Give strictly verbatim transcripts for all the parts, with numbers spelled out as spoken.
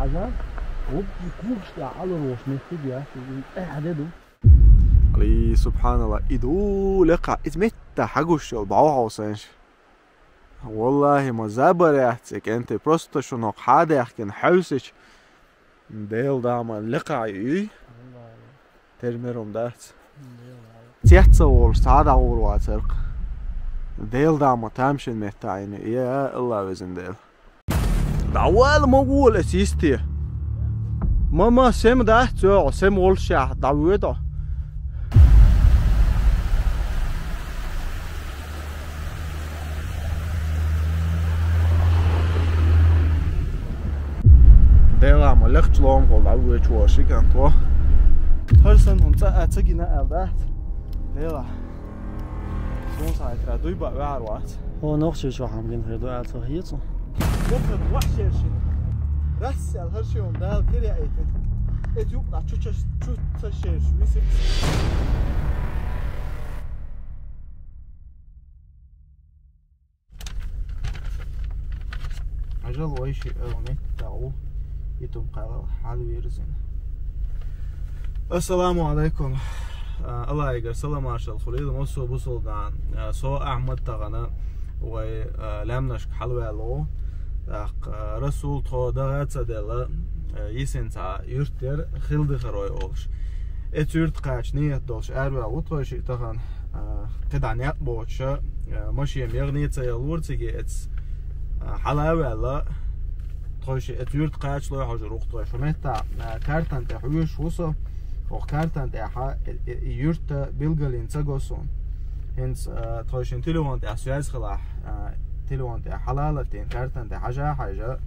Укх курчтӀа аларвош меттиг яц, из тӀехьа де ду. Али, субханалла, и ду лекха, из метта хьагуш йол бӀо хьовсанаш. Валлахи, ма забар яц, кӀентий, просто шуно хьадаьхкина хьовсич. Дела дама лекха юй. Термерум дац. Цец ца волуш, цхьа а дӀагӀур вацарх. Дела дама тамашийна метта Ӏийна. Я Алла, везан Дела. ДӀавала ма вола эс йисте. Ма, ма, сема дац, цо, сема волушехь дӀавоьду. Дела ма лекхачу ломахула дӀавоьдуш волу ши кӀант ву. ХӀара санна хӀума цкъа а ца гина аьлла дац. Дела. Суна схьа тӀера дуй баа ваьхьар вац. Хьо нохчийчохь хьан гина хир ду аьлла ца хеташ. Вахар вахшершина. Расс аьлла хӀара ши хӀума Дала кхера яийтина. Эцу юкъа чу ца шерш висира. Ажал вай ши эл метта ву, и тум кхалал хьалвирзина. Ассаламу алайкум. А, Аллахьигара салам-маршалла хуьлийла массо а бусулба нахана. А, со Ахьмад тахана вай, а, лаьмнашка хьалаваьлла ву. ТӀаккха, а, Расул тхо дагӀа ца делла, а, йисина цхьа юрт яра, Хилдихарой олуш. Эцу юьрта кхача нийят долуш араваьлла ву тхо шиъ тахана, а, кхидӀа некъ боцуша, а, машен мегӀане ца яллора циге эц, а, хьала а ваьлла, тхо шиъ эцу юьрта кхачалой хьожур ву тхо. Шу метта, а, картан тӀе хьоьжуш ву со, оха картан тӀехьа, э, э, и юрта билгалйина ца го суна. ХӀинца, а, тхо шин телефон тӀехь связь хилахь, а, телефон тӀехь хьала а латийна, картан тӀе хьажа а хьаьжа,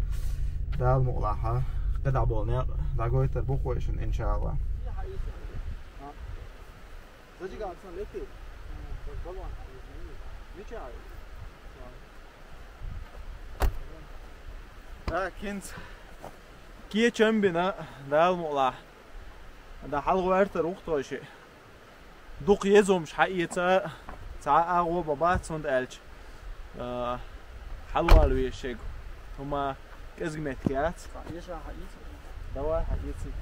Дала мукълахь, кхидӀа болу некъ дӀагойтар бу-кх вай шуна, иншаАллахӀ. Так, хӀинца кечам бина, Дала мукълахь. ДӀа хьалгӀертар ву-кх тхо шиъ. Дукха еза хӀумаш хьаэца цхьа а агӀо бан бац, хӀунда аьлча, а, хьалавала везаш шега. ХӀума кӀезиг меттиг яц. Давай, хьаэций.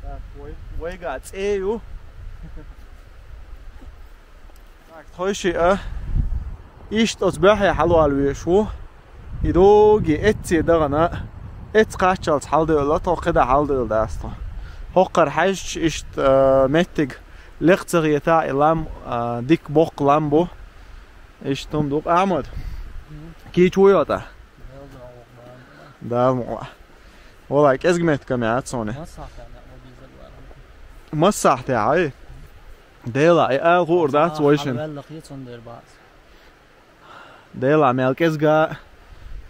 Так, вай, вайга цӀе ю. Так, тхойшиъ а, иштта оцу баьхье хьалавала везаш ву. И дуги эцце дахана, эццу кхаччалц хьалдевлла тхо, кхидӀа хьалдевлла дац тхо. ХӀокхара хьаьжча иштта, а, меттиг лекха ца хета, и лам, а, дика боккха лам бу. Иштта хӀума ду-кх, Ахьмад. Кийча вуй хьо тӀа? Дала мукълахь. Валлай, кӀезиг меттиг ма яц суна. Массахь тӀехь, хьай? Дела, и ала хуур дац вайшинна. Дела, мел кӀезга,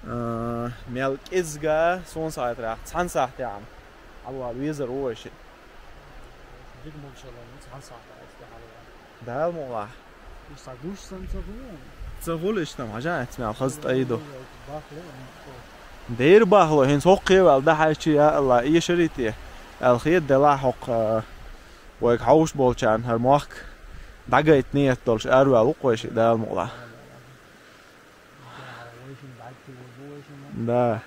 а, мел кӀезга, суна схьахетарехь, цхьана сахьтехь хьалавала везар ву вай шиъ. Дала мукълахь. Ца хуьлу иштта, хьажа, эцна мел хаза тӀай ду. Дера бахло, хӀинца хӀокхе ваьлла дӀахьаьжча, я Аллах, эшарий те? Аьлла хета делахь хӀокху, а, вайга хьовш болчарна хӀара мохк дӀагайта нийят долуш араваьлла ву-кх вай шиъ, Дала мукълахь. Да.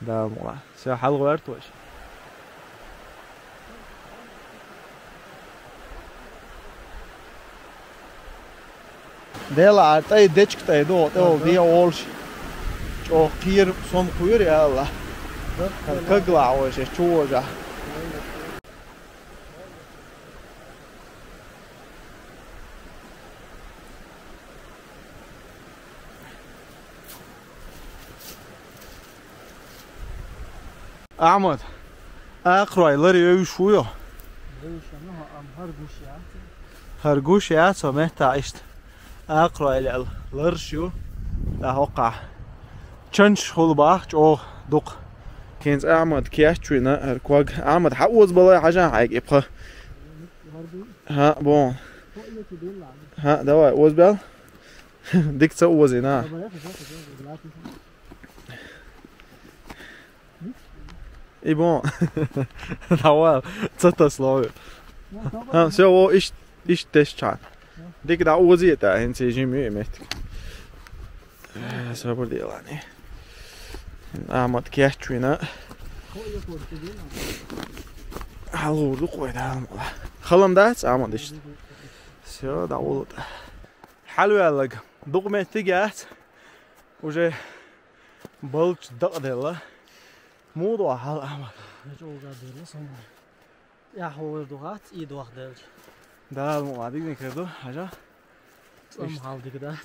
Дала мукълахь. Всё, хьалгӀерта вай шиъ. Дела, хӀара тӀай дечка тӀай ду, тӀе волу дегӀ волуш. ЧӀогӀа кхера сом кхоьру, я Аллах. ХӀара каглахь вай шиъ чу вожахь. Ахьмад, акхарой лар евзаш вуй хьо? Евзаш ву, амма хӀара гуш яц. ХӀара гуш яц хьо меттахь иштта. Акхарой лел ларш ю, тӀаккха хӀокхахь чанчаш хуьлу боху чӀогӀа дукха. ХӀинца Ахьмад кечвина хӀара ког. Ахьмад, хьан озабалай хьажахь хьайга и пха? ХӀаъ, боху. ХӀаъ, давай, озабел. Дика ца озийна. И бон. Давай, ца тасалой. ХӀаъ, всё, о, ишт, ишт тесчхьан. Дика дӀа озийта, хӀинца и жима ю и меттиг. Э, собар делани. Ахьмад кечвина. Хьалур ду кхой, да, ма. Халам дац, Ахьмад, иштта. Всё, да, улут. Хьалваьллаг. Дукха меттиг яц. Уже балч дакъаделла. Муха ду хьал, Ахьмад? Чӏоагӏа делла со. Яхь вогӏур ду хац, и дох делча. Дала мукъ лахь, дика дика ду, хьажа. Цӏам хьал дика дац.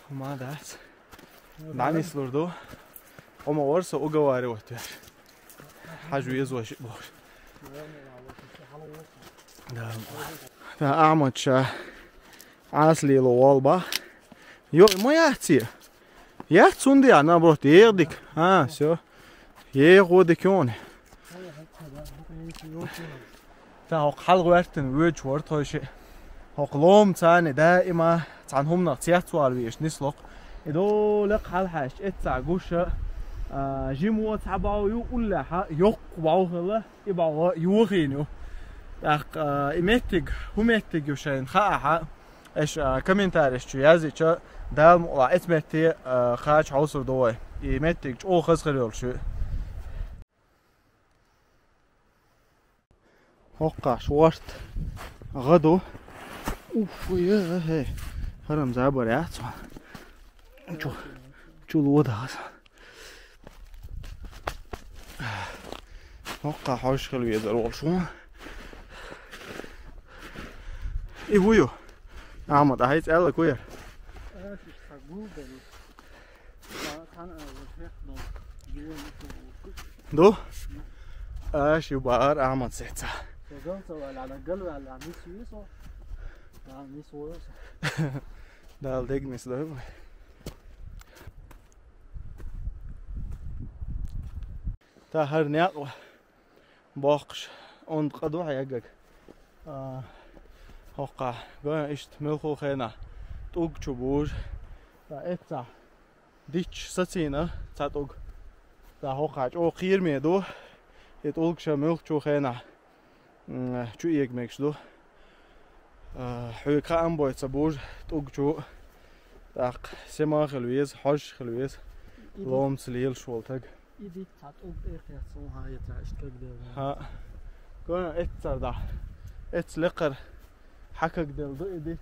Ма дац. Ма дац. ДӀанислур ду. Хьо ма вар со уговаривать веш. Хьажа везаш вай шиъ бохуш. Дала мукъ лахь. Та Ахьмад ша Ӏаса лело волу бах. Йо, ма яц и? Яц цунда а, наоборот, егӀа дика. А, всё. ЕгӀа дика юни. Та хӀокху хьалха гӀоьртина воьдуш вара тхойшиъ. ХӀокху лома царна даима цхьана хӀуманах цецвала везаш нисло-кх. И долу лекха хьалхьаьжча, эццахь гуша, а, жима цхьа бӀов ю, уллехьа йоккха бӀов хилла, и бӀов йохийна ю. ТӀаккха, а, и меттиг, хӀун меттиг ю шайна хаахь, аша, а, комментарийш чу яздича, Дала мукъ лахь, эцу метте, а, кхача хьовсур ду вай. И меттиг чӀогӀа хаза хир йолуш ю. ХӀокхахь шорта гӀа ду. Уф, е, хе. ХӀара-м забар яц. Чу, чу ло дагӀа. ХӀокхахь хьожуш хила везар волуш ву. И хӀун ю? Ахьмад, ахьа хӀинца аьлла, кхуьяр? Ду? Аша ю бахара Ахьмад сеца. Дала дегнис дойла. Та хӀара некъ боккхуш, онда къа ду хьегаг. А, хӀокхахь, гой, иштта муьлххачу хенахь тӀулг чу бужу. Та эццахь дичча сацийна цхьа тӀулг. Та хӀокхахь чӀогӀа кхераме ду, и тӀулгаш муьлххачу хенахь, м, чу эга мегаш ду. А, хьоьга хаам бой ца бужу тӀулг чу. ТӀаккха сема хила веза, хьожуш хила веза. И ди- Ломца лелаш волу таг. И дитт цхьа тӀулг тӀе кхетта суна хьан яцахь иштта кагделла. ХӀаъ. Гой, эццара дӀа. Эццара лекхара хьан кагделла ду и дитт.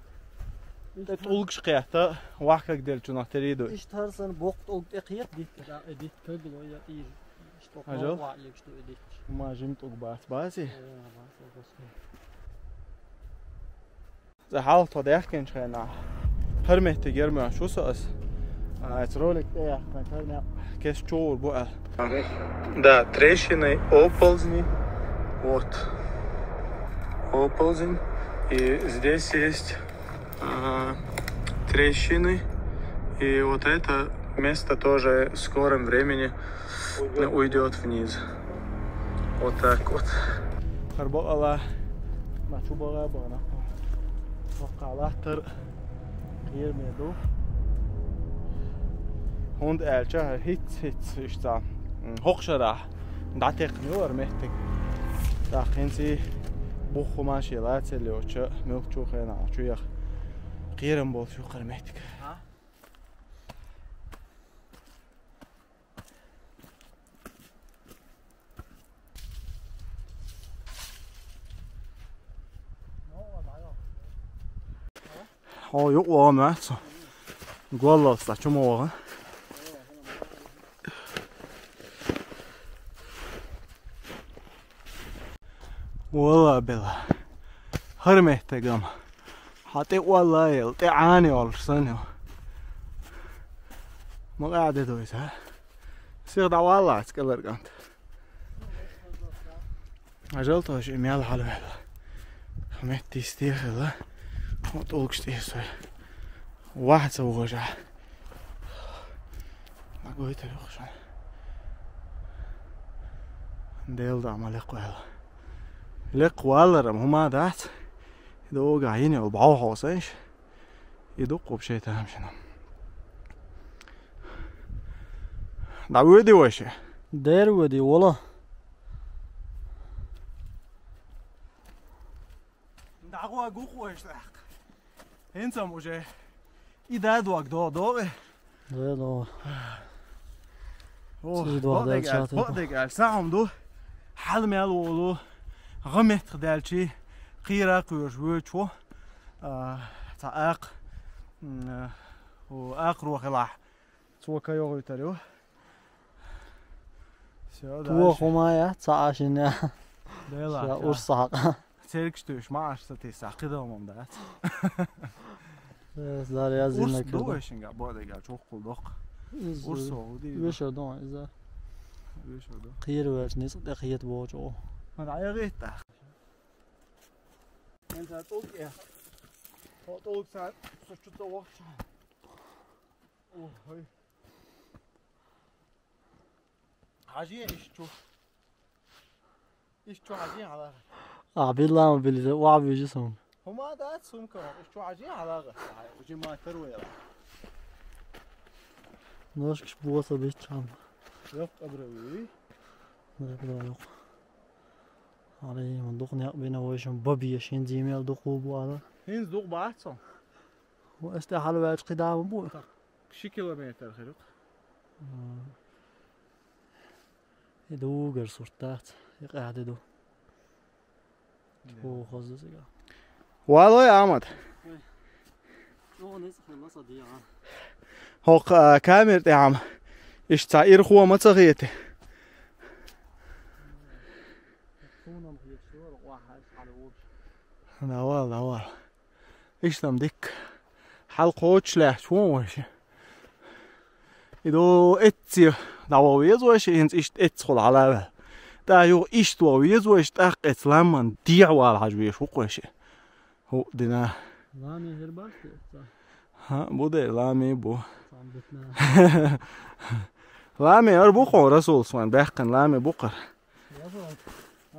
Иштта ТӀе тӀулгаш кхетта, вахь кагделлачунах тера ду. Иштта хӀара санна боккха тӀулг тӀе кхетта дитт, да, и дитт кагло я тӀера. Иштта хӀажал? Ваьллигаш ду и дитташ. Ма жима тӀулг бац, бац и? Э, бац, бац. Цкъа хьалха тхо даьхкинчу хенахь, хӀара меттиг яра моьттуш ву со ас. А, эцу ролик тӀе яьккхина хӀара некъ кеста чугӀур бу аьлла. Да, трещины, оползни. Вот. Оползень. И здесь есть, а, трещины. И вот это место тоже в скором времени уйдет вниз. Вот так вот. Харбакъала, ма чу бага бана. Бакъала тар кхераме ду. ХӀунда аьлча хӀара хӀиц, хӀиц иштта, м, хӀокху шарахь дӀатекхна ю хӀара меттиг. ТӀаккха хӀинца и бухху машина лацалла йоцучу муьлххачу хенахь чу яха кхерам болуш ю хӀара меттиг. Хьо юкъа вогӀу моьтту со. Голлалц дӀа чу ма вогӀу. Валла бела. ХӀара меттигам. Хьан тӀе олла а елла, тӀе Ӏана йолуш санна ю. Ма къаьхьа де ду иза, а? Сиха дӀаваллалц кӀелара кӀант. Ажал тхойша и мел хьалаваьлла. Метта йисте хилла. Хьо тӀулгаш тӀе сой. Ваха ца вогӀуш а. Ма гойтар юха шуна. Дела даа ма лекха ваьлла. Лекха валларам хӀума дац. Догахь йина йолу бӀов хьо санаш. И дуккха вообще тамашина. ДӀавоьди вайша? Дера воьди, вола. ДӀагӀо гух вайша тӀаккха. ХӀинца-м уже и да дог до, догӀе? Да, догӀе. Ох, цига дохадаьлча бакъдерг аьлча, сахьам ду. Хьал мел волу, гӀа меттах даьлчий, кхера кхоьруш воьдуш ву. А, цхьа акха, м, а, у, акхаро хилахь. Цо ка йогӀуьйтар ю. Всё, дальше. Тоха хӀума я, цхьа а шина я. Дела, ша ша. Урс хьакъ. Цергаш туьйш ма Ӏаш сатийса, кхидолмам дац. Э, зар яздина. Урс ду кхидо. Вешинга, бакъдерг аьлча, чухкул доккха. Из урс вогӀу ди. Вешар ду, иза. Вешар ду. Кхера ваьлча, ницкъ тӀе кхета бохучу. Ма дӀа ягӀийта. Эн цар тӀулг э. Хо тӀулг цар, со чу ца вахча. Ой. Хьажий, иш чу. Иш чу хьажий, хьалагӀа. А, билла ма билла, ваӀ вижи сум. ХӀума дац сумка, иш чу хьажий, хьалагӀа. Ай, уже ма тар вай. Ножкаш боса бит чам. Йоккха абра вуй. Абра йоккха. Али, ма дукха некъ бина вай шум бабия шин зимел дукха бу ала. ХӀинца дукха бац со. Ва эс тӀе хьалаваьлча кхидӀа ма бу. Так, ши километр хир ю-кх. М. И дугар сурт дац, и къаьхьа ду. Да. Чпу хоза зига. Валой, Ахьмад. Ой. Чо низ хилла са дига. ХӀокху, а, камера тӀехьа-м иштта цхьа ирхо ма ца хети. Суна-м хеташ дара, охьа хьалаволуш. Давал, давал. Иштта-м дикка хьал кхочуш лаьтташ ву вайша. И до эцце дӀаваха веза вайша, хӀинца иштта эццахула хьалаваьлла. ТӀаккха юха иштта ваха веза вайша, тӀаккха эцу ламан дехьавала хьажа везаш ву-кх вайша. ХӀуъа дина. Лами хӀир баш те эцца? ХӀаъ, бу дера, лами бу. Цхьана битна. Лами ар бу-кх хьуна, Расулас вайн баьккхина лами бу-кх ар. Расул,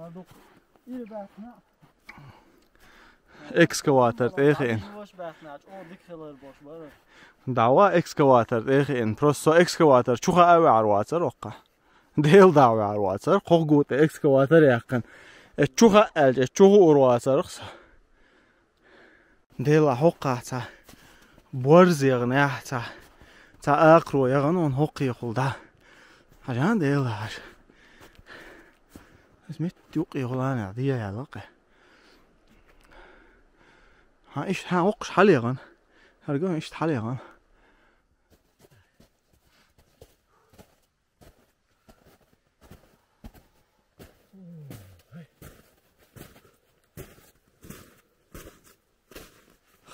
ар ду-кх. Ира баьккхина. Экскаватор тӀе а хиъна. ДӀа ван экскаватор тӀе а хиъна. Просто со экскаватор чу хаа ваьхьар вацара хӀокху. Дела дӀа ваьхьар вацара. Кхо гу тӀе экскаватор яьккхина. Э, чу хаа аьлча, э, чу хуур вацара со. Дела хӀокхахь цхьа борз яханехь, цхьа, цхьа акхаро яхана хӀокхехула дӀа. Хьажа, Дела, хьажа. Ас митта юккъехула а дехьа яьлла-кх. Хьан иштта, хьан воккхуш хьалегӀана? ХӀара ган иштта хьалегӀана.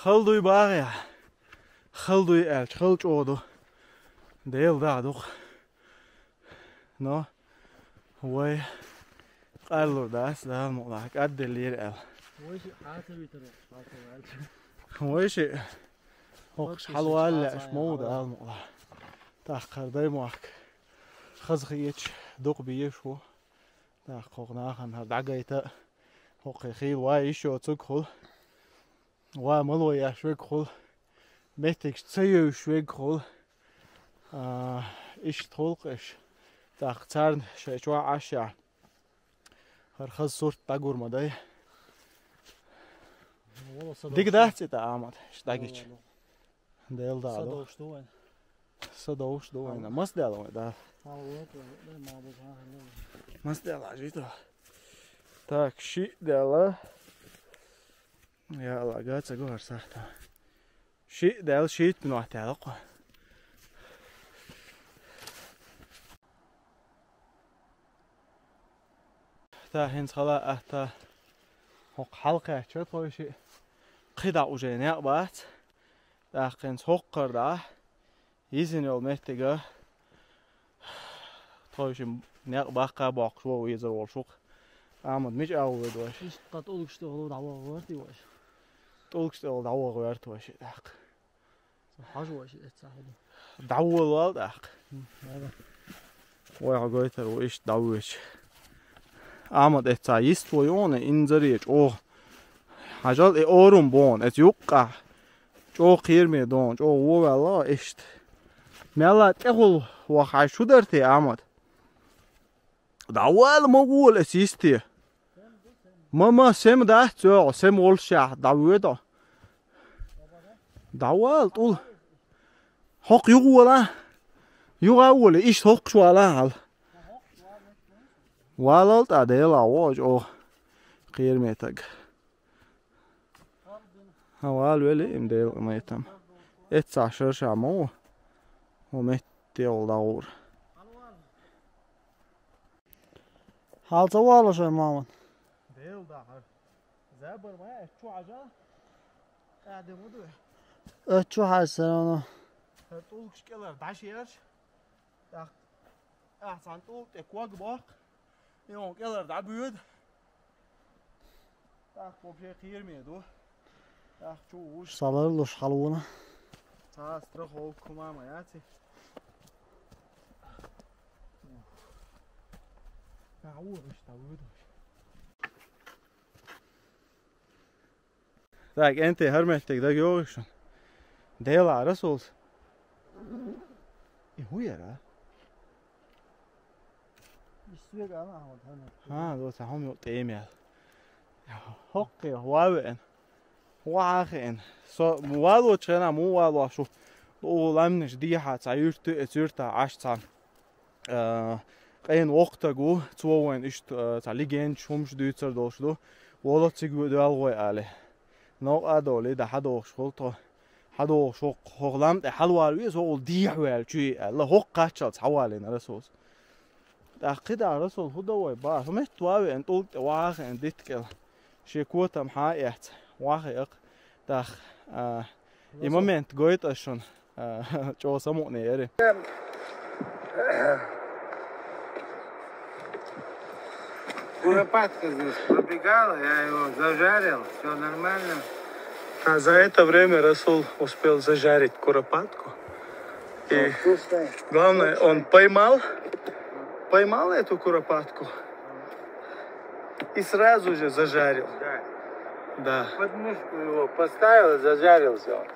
Хала дуй багӀехь? Хала дуй аьлча, хала чӀогӀа ду. Дела дагӀа ду-кх. Но вай къарлур дац, Дала мукъалахь, кӀадделлера аьлла. Вай шиъ хьаца витар ву, хьаца ваьлча. Вай шиъ хӀокхуш хьалавалла лаьаш ма ву, Дала мукъалахь. ТӀаккха хӀара Даймохк хаза хеташ дукха безаш ву. ТӀаккха хӀокху нахана хӀара дӀагайта а, хӀокху хийла вай йиш йоцург хуьлу. Ва мало еш верг хуьлу, меттигаш ца евзаш верг хуьлу. А, иштта хуьлу-кх уьш. ТӀаккха царна шайн чохь Ӏаш яхь, хӀара хаза сурт дӀагур ма дай. Дика дац и тӀе, Ахьмад, иштта дӀагича? Дела дагӀа ду. Са довш ду вайн. Са довш ду вайн. Мас даьлла вайн, да? Мас даьлла, жита. Так, шиъ даьлла. Я Алла, га ца гохар сахьта. Шиъ даьлла, шийтта минот даьлла-кх. Та хӀинца хала атта. ХӀокху хьалакхаьчча тхойшиъ. КхидӀа уже некъ бац. ТӀаккха хӀинца хӀокхара дӀа йисина йолу меттига тхойшиъ некъ баккха а боккхуш ву везар волуш ву-кх. Ахьмад, мича агӀо веду вайша? Иштта тӀулгаш тӀехула дӀаваха гӀерти вайша? ТӀулгаш тӀехула дӀаваха гӀерта вайша тӀаккха. Хьажа вайша эццахь хӀума. ДӀаволавал тӀаккха. М, ай. Вай хьо гойтар ву иштта дӀавоьдуш. Ахьмад, эццахь йист ву юкъана, инзаре чӀогӀа. Хьажал и орум боху, эца юккъахь. ЧӀогӀа кхераме доху, чӀогӀа вон ваьлла иштта. Мелла тӀехула ваха хьайн шу дара те, Ахьмад? ДӀавала ма вола эца йисте. Ма-ма, сема дац цо, сема волушехь дӀавоьду. ДӀавала тӀула. ХӀокху юха вола. Юха а воле, иштта хӀокхуш вала хьал. Валал тӀа Дела вожа оха кхерамечуьнга. Хьан вала велли им Дела къинхетам. Эццахь шерша ма ву. ХӀун метте вала дӀагӀур. Хьал ца вала шайн, Маман? Дела дахьар. Забар ма, эццу хьажа. Къаьхьа ма ду. Эццу хьажа, всё равно. ХӀара тӀулгаш кӀелара дӀашераш. ТӀаккха ахьа цхьана тӀулга тӀе ког боккху. И хьуна кӀелара дӀабоьду. ТӀаккха вообще кхераме ду. ТӀаккха чу вуш. Салар луш хьалуна. Цхьа страховка хӀума ма яц и. ТӀаккха вур иштта вуьду. Так, энтий хӀара меттиг дага йогӀуш шуна. Дела, Расулс. И хӀун яра? Исвега ана Ахьмад хӀана. ХӀан, доца хьума юкъа тӀе ма ял. ХӀокхе, ван веана. Ван хеана. Со валочу хенахь муха валош ву? Оха ламнаш дехьа цхьа юьрту, эцу юьртахь Ӏаш цхьа. А, къена воккха стаг ву, цо вайна иштта, а, цхьа легендаш хӀумаш дуьйцур долуш ду. Воло цига ву доьлхой али. Новкъа а долий, да хьадогӀуш хуьлу тхо. ХьадогӀуш хӀокху, хӀокху лам тӀе хьалавала веза, хӀокхул дехьаваьлла чу аьлла, хӀокху кхаччалц хьавалийна Расулс. ТӀаккха кхидӀа Расул хӀун до вай бахара, метта ван веана тӀулга тӀе ван хеана дитта кӀел. Шен котам хьан а эцна, ван хеана. ТӀаккха, а, и момент гойту ас шуна, а, чӀогӀа самукъане яра. Куропатка здесь пробегала, я его зажарил, все нормально. А за это время Расул успел зажарить куропатку. И главное, он поймал, поймал эту куропатку и сразу же зажарил. Да. Да. Под мышку его поставил, зажарился он.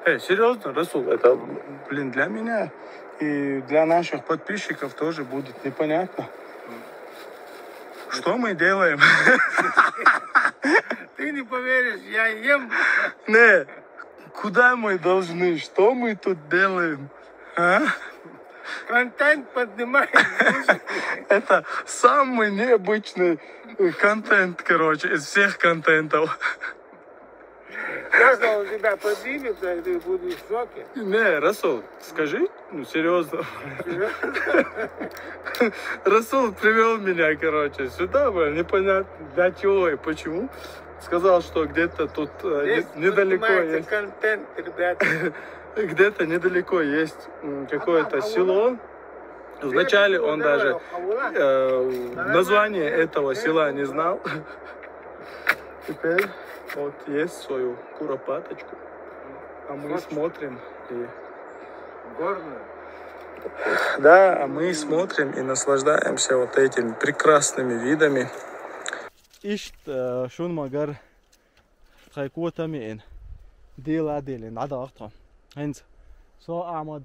Эй, серьезно, Расул, это, блин, для меня и для наших подписчиков тоже будет непонятно. Что мы делаем? Ты не поверишь, я ем. Не, куда мы должны, что мы тут делаем? А? Контент поднимаем. Это самый необычный контент, короче, из всех контентов. Сейчас он тебя поднимет, и ты будешь в шоке. Не, Расул, скажи, ну, серьезно. Расул привел меня, короче, сюда, блин, непонятно для чего и почему. Сказал, что где-то тут, э, не- Здесь недалеко поднимается есть. Контент, ребята. Где-то недалеко есть, м, какое-то село. Вначале он даже, э, название этого села не знал. Теперь вот есть свою куропаточку. А мы смотрим и... Горную. Да, а мы смотрим и наслаждаемся вот этими прекрасными видами. Иштта, э, шуна ма-гарра, тхайн котам а йина, Дела а деллина, дӀадахьа тхо. ХӀинца со, Ахьмад,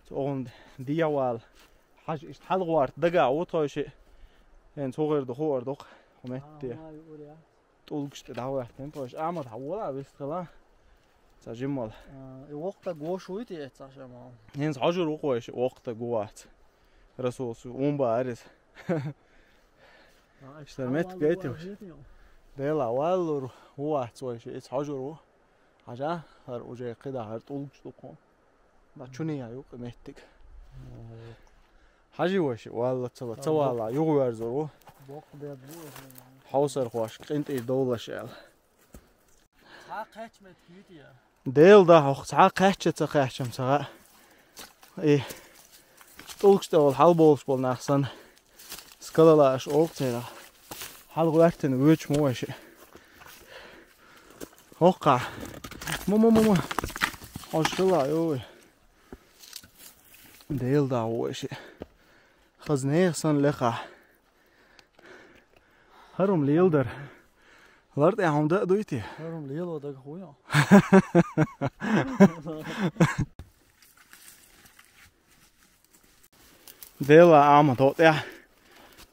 цу оха дехьавала, хьажа иштта хьалагӀорта дагахь ву тхо шиъ. ХӀинца хӀун хир ду хуур ду-кх, хӀун метте. ТӀулгаш тӀе дӀахӀоьттина тхо шиъ. Ахьмад, хьан вола вист хила? Цхьа жиммал. А, и воккха стаг вуй те, цхьа шамал? ХӀинца хьожур ву-кх вай шиъ, воккха стаг ву вац. Расулс вун баар иза. Шуна меттиг гайтий уьш? Дела, валлур ву вац вай шиъ, иза хьожур ву. Хьажа, хӀара уже кхидӀа хӀара тӀулгаш ду-кх хьуна. Ма чунехьа юкъа меттиг. Хьажий вай шиъ, валла ца ва-, ца вала, юхаверзур ву. Хьовсархошка къинтӀера довлалаш аьлла. Цхьа кхаьчча меттиг юй те? Дела да хьох, цхьа кхаьчча а ца кхаьчча-м ца хаьа. И тӀулгаш тӀехула хьалабовлуш болу нах санна, скалолазаш олу церан. ХьалагӀоьртина воьдуш ма вай шиъ. ХӀокхахь. Ма, ма, ма, ма. Хьожуш хила, йой. Дела да ву вай шиъ. Хаза нехан санна лекха. ХӀара-м леладара. Лар тӀехь хьуна дан а дуй те? ХӀара-м лело дагахь ву йо. Дела, Ахьмад, хӀокху тӀехь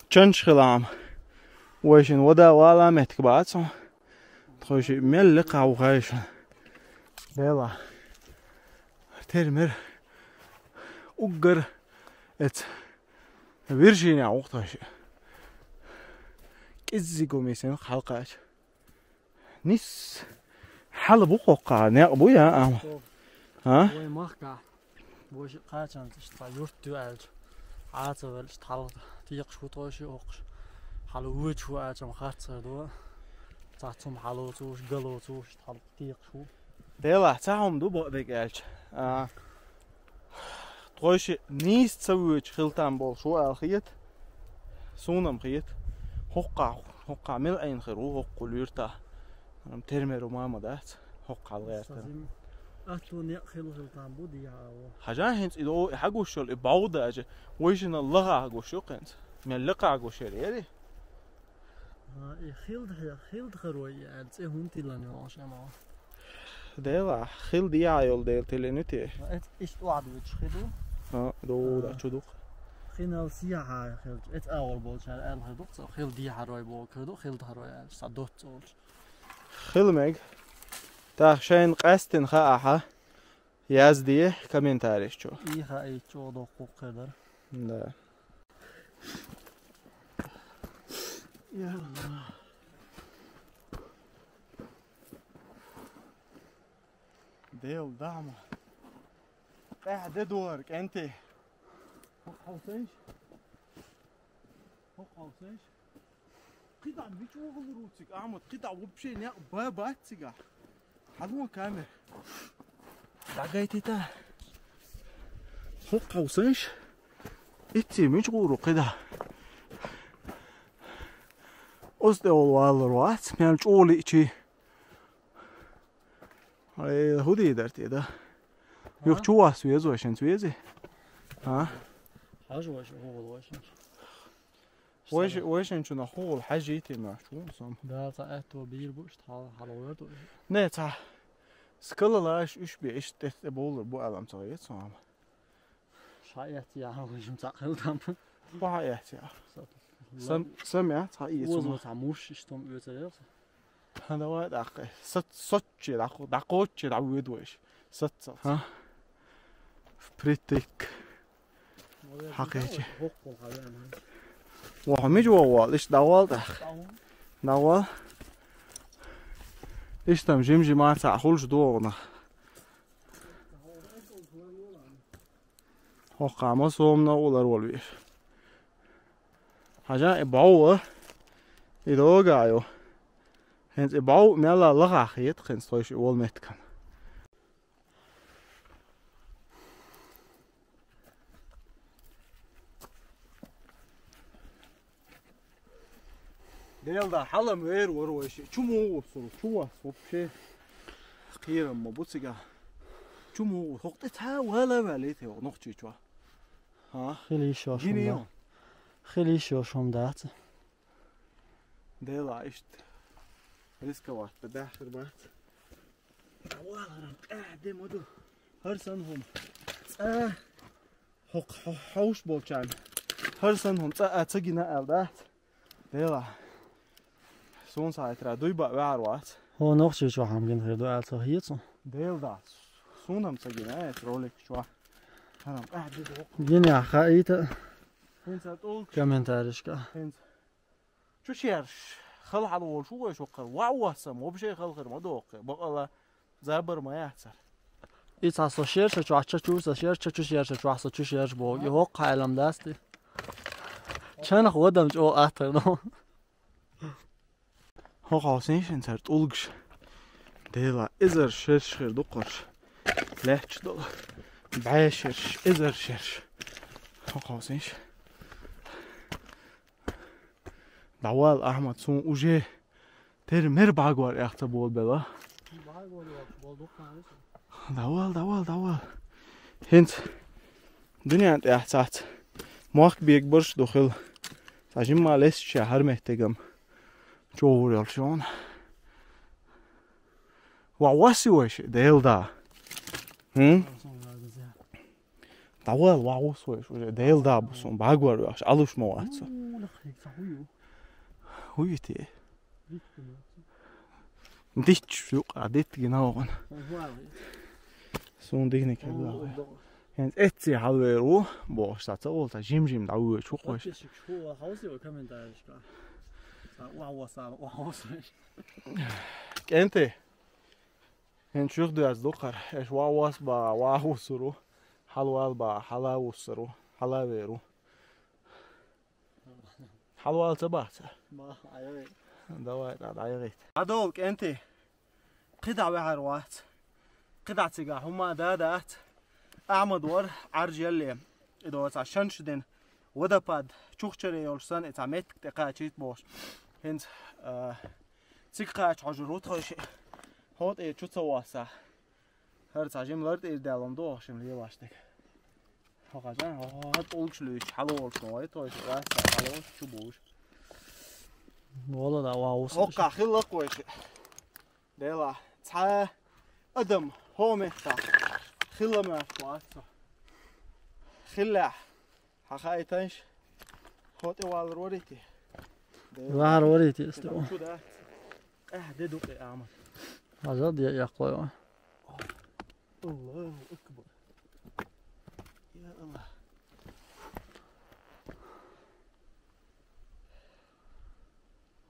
чанча хилахь-м. Вай шина вада вала меттиг бац хьуна. Тхойшиъ мел лекха ву хаьий шуна. Дела. Мер, мер. Уггар эц. Виршиня ухташ. КӀеззиго мисен хьалкхач. Нис хьал бу хоккха, некъ бу я, ам. А? Вай махка. Вай кхачан тӀа юрт ю аьлча. Ӏаца велча хьал текхаш ху тхойши окхаш. Хьал вуч ху аьлчам харцар ду. Цацум хьало цуш, гало цуш, хьал текхаш ху. Дела, ца хьум ду бо дег аьлча. А, тхойши нийс ца вуч хилтам бол шу аьл хиет. Сунам хиет. Хоккха, хоккха мел айн хир у, хоккху люрта. Ам термеру мама дац. Хоккха гӀертар. Атту некъ хил хилтам бу дия аво. Хьажа хӀинц и до хьагуш йол и бауда ажа. Вайшина лагӀа хьагуш ю хӀинц. Мел лекха хьагуш яр яри. А, и хилд хе-, хилд харой, и аьл цӀе хӀун тилан йолаш ама. Дела, хил дия йол дел тилен ю те. Эт ишт вад вич хиду. А, до А. Да чудук. Хинал сия хьа хилд. Эт авар болчар аьл хидук, цо хил дия харой бол хиду, хилд харой аьл. Са дот цолч. Хил мег. Так, шайн къастин ха аха. Язди комментарий чу. И ха и чу до куккедар. Да. Я. Дел дама. Къахьде дуар, кӀанти. Хьо хьовсайш? Хьо хьовсайш? Кхида мичӀогӀал руцик, Ахьмад, кхида вообще некъ ба бац цига. Хьалон камер. Дагайтита. Хьо хьовсайш? Итти мичӀгӀуру кхида. Оз тӀе ол валлар вац, мел чӀоли чи. Ай, хӀу дийдар те, да? Юх А? Чу вас везу, вайшин вези? А? Хьаж вайш, хӀугъул вайшин. Вайш-, вайшин чу на хӀугъул хьажи те ма чу сом. Да, ца этто бир бу, ишт хал, хал вер ту. Не, ца. Скала лаш, уш би, ишт тет болур бу алам ца ет сом. Шаят я, хӀугъул жим ца хил там. Ба ет я. Сам, сам я, ца и Озма сом. Ца муш, иштом уьцерел. Ха, давай, дакъе. Сат, сотче, дакъо, дакъоче, да уьд вайш. Сат, сат. Ха? Впритык. Хьакъече. Ва хӀумиж ва вал, иш давал дах. Давал. Иш там жим-жима ца хулж дугъна. Хоккхама сомна улар вал веш. Хьажа, и бау, и догаю. ХӀинц и бау мела лагӀа хет, хӀинц тойш и вол меткан. Делда, хьалам вер вар вайши. Чу мугъу суру, чу вас вообще. Кхирам ма буцига. Чу мугъу, хокъти ца вала вали те нохчи чуа. Ха? Хили шош Гини хунда. Ё. Хили шош хунда. Дела ишт. Рисковать, да, хирбат. Даваларам, къахьде маду. Хар сан хум. ЦӀа. Хо-, хо-, ховш болчан. Хар сан хум, цӀа, а, цӀа гина ал дац. Дела. Сун сайтра дуй ба вар вац. Хо нохчи чу хам гин хир ду ал цӀа хиецу. Дел дац. Сунам цӀа гина, э, ролик чуа. Харам, къахьде ду. Гин я хаита. Хин са тул. Комментаришка. Хин. Чу шерш, хал хьал вол шу вай шокхар, ва васам, вообще хал хир ма дохе, бакъала забар ма яцар. И ца со шерш, чу ача чу со шерш, чу шерш, чу со чу шерш бо, и хок хайлам дасти. Чанах водам чо атар но. Хо хо син шин цар тулгш. Дела, эзар шерш хир дукхарш. Леч дол. Бай шерш, эзар шерш. Хо хо син ш. Давал, Ахмад, сун уже тер мер багвар яхта бол бела. Давал, давал, давал. Хинц. Дуниан тяхцац. Мохк бег борш духил. Сажим малес ша хар мехтегам. Човур ялшон. Ва васи вайши, делда. Хм? Давал ва вус вайш, уже делда бусун, багвар вайш, алуш ма ватсу. Хуйти. Дич, юк, а дит гина огъан. Суна диканиг хӀаллакьхьа. ХӀинца эцци хьалвер ву, бохуш цхьа ца волу, цхьа жим-жим дӀавоьдуш ву кхуьш. Подписчик шу вахьа хьовсийла комментарийшка. Ца вахьа васала, вахьа васала. КӀентий. ХӀинца шух доьзна ду кхара. Эш вахьа вас бахьа, вахьа вуссур ву. Хьалавала бахьа, хьала вуссур ву. Хьала вер ву. Хьалавала ца бахьа ца? Ма, айой. Давай, да, дӀаяхийта. ДӀадовла, кӀентий. КхидӀа ваьхьар вац. КхидӀа цигахь хӀумма а да дац. Ахьмад вара Ӏаржъелле. И доцахь шанш дина. Водопад чухчаре йолуш санна, и цхьа меттиг тӀе кхачийта бохуш. ХӀинца, а, цига кхача хьожур ву тхойшиъ. ХӀотӀе чу ца воссахь. ХӀара цхьа жима лар тӀера даьлла ма ду, охьа шимма лелаш дерг. ХӀокхаьжна, хӀо, хӀо, хӀо, тӀулгаш луьйчу, хьалаволчу вай, тхойшиъ, вац, хьалаволчу чу бууш. Вала да, ва, вуса. ХӀоккхахь хилла кхойшиъ. Дела, цхьа адам хӀо мехкахь хилла моьтту вац со. Хиллехь, хьан хаийтанаш, хӀо тӀе валар варий те? Дела. Валар варий те, сту. Чу дац. Ахь де дукъе, Ахьмад. Хьажал де яккхой ва. Аллаху акбар. Я Аллах.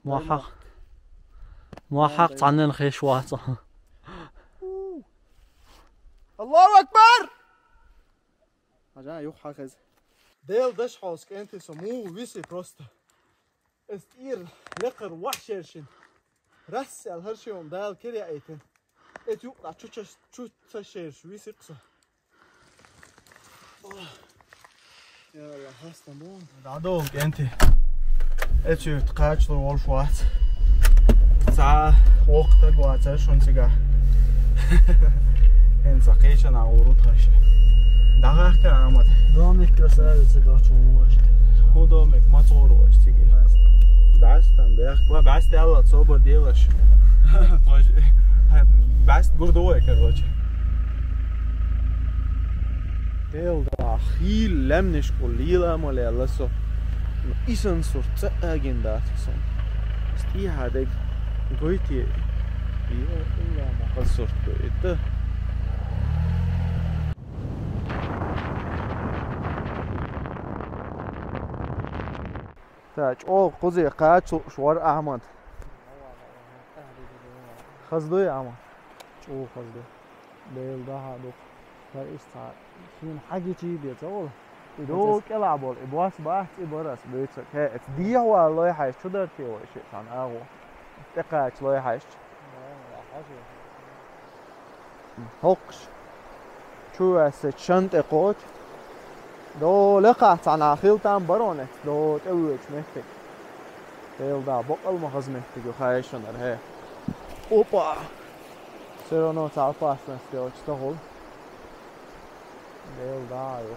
Мохьах. Мохьах цхьаннен хеш вац. Аллаху акбар! Хьажа, юххьа хеза. Дела даш хьоса, кӀентий, со муха виси просто. Эс тӀера лекхара вахьшершина. Расс аьлла хӀара шен Дала кира яийтина. Эцу юкъа чу ца шераш висикх со. О, я Аллах, хастам бу. ДӀадовла, кӀентий. Эцу юьрта кхачалур волуш вац. Цхьа воккха стаг вацара шуна цигахь. ХӀинца кхечанхьа гӀур ву тхаьш. ДӀагӀахка, Ахьмад. Домик красавица, дочу вуьйш. ХӀун домик, ма цӀур вуьйш цига. БӀаьста. БӀаьста, бехк. Ва, бӀаьста аьлла, собар делаш. Тоже. БӀаьста гур ду вай, короче. Дела да, хийла лаьмнашкахула лела ма лелла со. Ну, и сан сурт цӀа а гина дац суна. Стихьа дег гойтий. Йо, Алла, ма хаза сурт ду и да. Ца, чӀогӀа кхузе кхача лууш вара Ахьмад. Хаза дуй, Ахьмад? ЧӀогӀа хаза ду. Дела дахьа ду. Дар иштта цхьа шена хьагичий бен ца волу. И догӀу кӀелахь болу, и бос бац, и бара ас буьйцург. ХӀе, эца дехьа вала лой хьаьжча чу дара те вай шиъ цхьана агӀо? ТӀекхача лой хьаьжча. ХӀокхуш. Чу ваьссачу шан тӀе кхочу. До лекхахь цхьана хила там баронец, до тӀе воьдучу меттиг. Дела да, бакъал ма хаза меттиг ю, хай шунара, хӀе. Опа! Всё равно цхьа опасность йоцу тахула. Дела да, ю.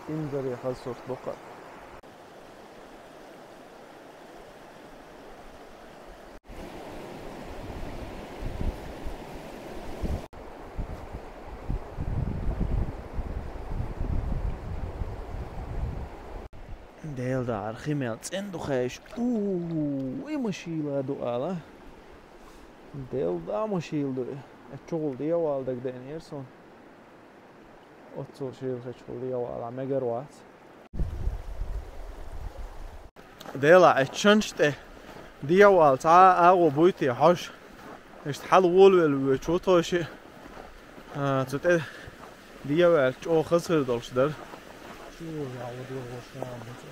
Инзаре хаза сурт бу кхара. Дела дара хи мел цӀена ду хеш. У, и машийла ду ала. Дела да машийла ду. Э, чугӀул дегӀавала дагадеанера суна. Оццул шийла хечул дегӀавала мегар вац. Дела, эцу шанаш тӀе дегӀавала цхьа а агӀо буй те хьожуш? Иштта хьала волавелла воьдуш ву тхойшиъ. А, цу тӀе дегӀаваьлча чӀогӀа хаза хир долуш дара. Чу вожахь вадор волуш ван бу цо.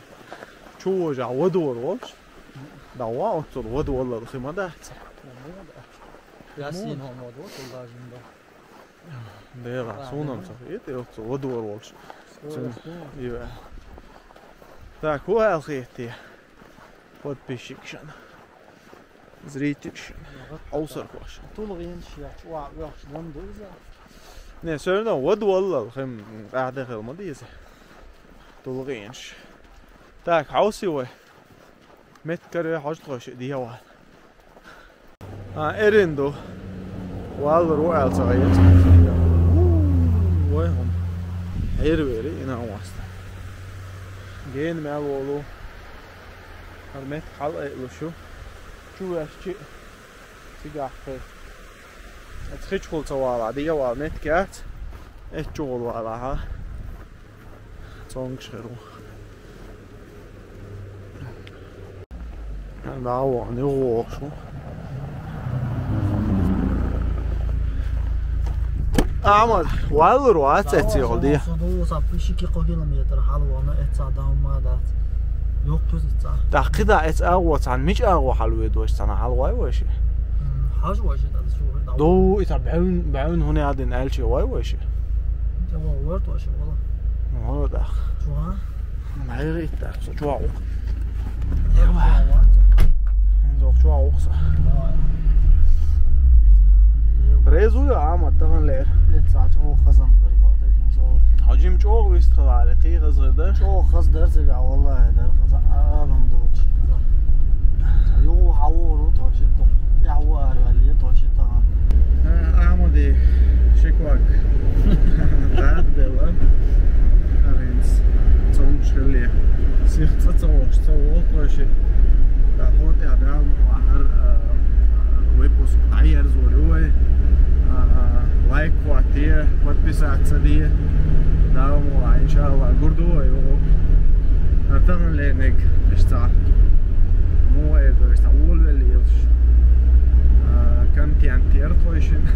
Чу вожахь вадор волуш? Да ван оццул вадваллал хи ма дац. Ясин хӀума вадо, цул дажин до. Дела, суна-м ца хета, оццул вадор волуш. Цуьнан иве. Так, хӀун аьлла хета те подписчикашна, зрительшна, хьовсархошна? ТулгӀенаш яц, чӀогӀа оьхуш дам ду иза. Не, всё равно вадваллал хи-м къаьхьа де хила ма деза. ТулгӀенаш. Так, хьовсий вай. Меттиг караве хьожа тхойшиъ дегӀавала. А, эрна ду. Валлар ву аьлла ца гӀайца. Вай хӀума. Ӏер вери, и нан васта. Гена мел волу. ХӀара меттиг хьала айалуш ю. Чу ваьшчи. Цигахь хи. Эца хи чухула ца валахь, дегӀавала меттиг яц. Эццо гӀолла валахьа. Цомгаш хир ву. Ан баъ ван, юха вохуш ву. Ахьмад, валлур вац эццо гӀолла, дий? Со ду, са пишики кхо километр хьалвана, эццахь дан ма дац. Йоккхуьйту цхьа. ТӀаккха кхидӀа эццахь агӀо цхьана, мича агӀо хьалвоьду аша цхьана, хьалавой вай ши? М, хьажа вай ши, тӀаккха шу хӀара дӀа. Ду, и цхьа бӀаьвн, бӀаьвн хӀун яздина аьлча вай вай ши? ТӀаккха вай вай ши, вала. ВаллахӀи, тӀаккха. Чу гӀа? Майра иттар, со чу ван ву-кх. Ява. ХӀинца чу ван ву-кх со. Давай. Реза вуй, Ахьмад, тахана лер? Эццахь чӀогӀа хазам бер бакъдерг хӀинца. Хьо жима чӀогӀа вистхиларе, кхин хаза хир дара? ЧӀогӀа хаза дара цига, валлахӀи, дара хаза, Ӏалам долчу. Юха хьан вогӀур ву тхо шиъ, тӀаьхьа ву араваьлла, тхо шиъ тахана. Ахьмади ши ког. ДӀа а делла. ХӀара хӀинца цомгаш хилале. Сиха цӀа ца вогӀуш, ца вогӀу тхо шиъ. ТӀаккха хӀокху тӀехь Дала мукъ лахь хӀара, а, выпуск дӀаерзор ю вай. А, лайк хӀотте, подписаться де. Дала мукъ лахь, иншаллахӀ, гур ду вай юха. ХӀара тахана лерниг иштта цхьа. Муха эр ду, иштта волавелла елаш. А, контент яра тхойшина.